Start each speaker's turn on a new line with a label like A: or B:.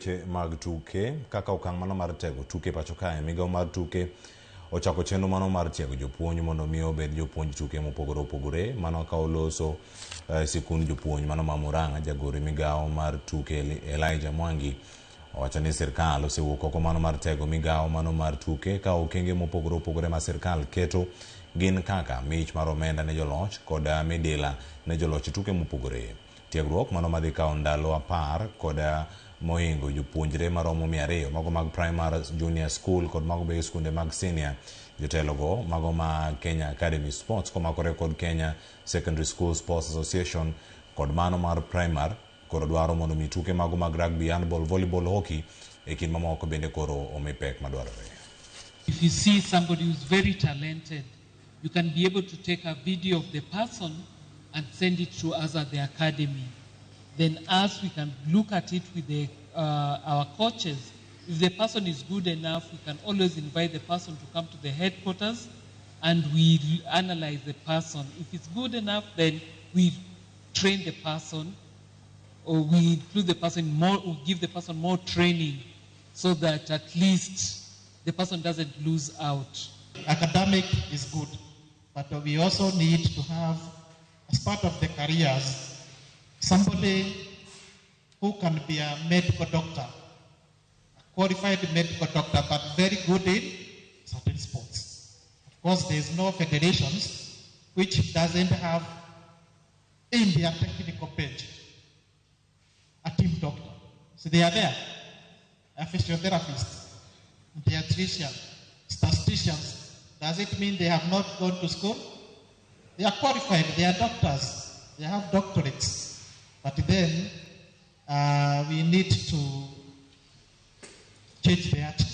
A: Weche mag tuke kaka okang' mano mar tego tuke pacho kae, migawo mar tuke ochako chenro mano mar tiego jopuonj mondo mi obed jopuonj tuke mopogore opogore. Mano ka oloso sikund jopuonj mano ma Murang'a, jagoro e migawo mar tuke Elijah Mwangi owacho ni sirkal osewuok oko mano mar tego migawo mano mar tuke ka okenge mopogore opogore ma sirkal keto gin kaka mich mar omenda ne joloch kod midila ne joloch e tuke mopogore. Tiegruok mano madhi kawo ndalo 10 kod mohingo jopuonjre maromo 200 mago mag primary, junior school kod mago be skunde mag senior. Jotelogo mago ma Kenya Academy Sports komakore kod Kenya Secondary School Sports Association kod mano mar primary koro dwaro mondo mi tuke mago mag rugby, handball, volleyball, hockey e kind mamoko bende koro omi pek madwarore.
B: If you see somebody who's very talented, you can be able to take a video of the person and send it to us at the academy. Then us, we can look at it with our coaches. If the person is good enough, we can always invite the person to come to the headquarters and we analyze the person. If it's good enough, then we train the person, or we include the person more, we give the person more training so that at least the person doesn't lose out.
C: Academic is good, but we also need to have, as part of the careers, somebody who can be a medical doctor, a qualified medical doctor, but very good in certain sports. Of course, there is no federations which doesn't have in their technical bench a team doctor. So they are there, a physiotherapist, pediatrician, statisticians. Does it mean they have not gone to school? They are qualified, they are doctors, they have doctorates. But then we need to change the attitude.